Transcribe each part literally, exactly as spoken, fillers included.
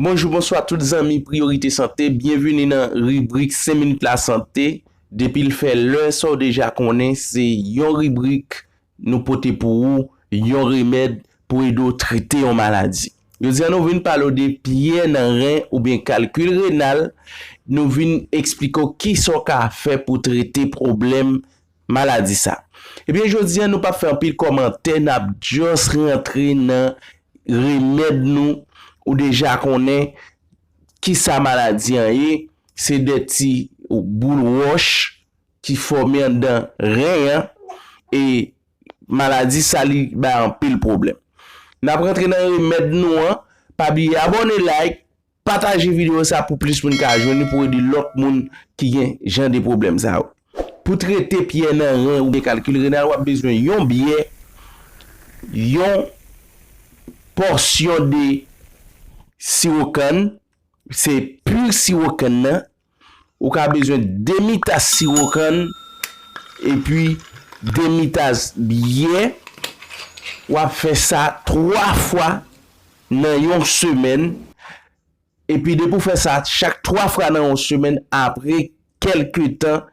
Bonjou, bonswa tout zanmi Priyorite Sante. Byenvini nan ribrik senk minit lasante. Depi l fè lè sa w deja konnen, se yon ribrik nou pote pou ou, yon remèd pou ede w trete yon maladi. Jodi a nou vin pale w de pyè nan ren oubyen kalkil renal. Nou vin eksplike w kisa w ka fè pou trete pwoblèm maladi sa. Ebyen, jodi a nou p ap fè anpil kòmantè, n ap just rantre nan remèd nou. Ou deja konnen kisa maladi an ye, se de ti boul wòch ki fòme anndan ren an, e maladi sa li bay anpil pwoblèm. N ap rantre nan remèd nou an, pa bliye abòne, like, pataje videyo sa pou plis moun ka jwenn li, pou ede lòt moun ki gen jan de pwoblèm sa yo. Pou trete pyè nan ren oubyen kalkil renal, w ap bezwen yon byè, yon pòsyon de siwo kann, se pi siwo kann nan. Ou ka bezwen demi tas siwo kann, epi demi tas byè. W ap fè sa twa fwa nan yon semèn. Epi depi w fè sa chak twa fwa nan yon semèn, apre kèlke tan,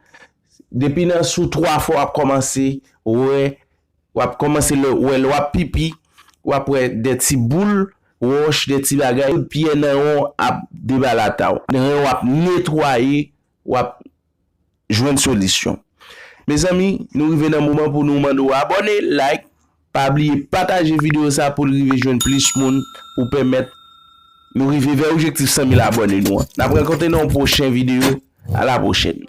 depi nan sou twa fwa, w ap kòmanse wè, w ap kòmanse lè, wè lè w ap pipi, w ap wè de ti boul wòch, de ti bagay, tout pyè nan ren w ap debalata w. Ren w ap netwaye, w ap jwenn solisyon. Mezanmi, nou rive nan moman pou nou mande w abòne, like, pa bliye pataje videyo sa pou l rive jwenn plis moun, pou pèmèt nou rive vè objektif san mil abòne nou an. N ap rankontre nan yon pwochen videyo. A la pwochèn.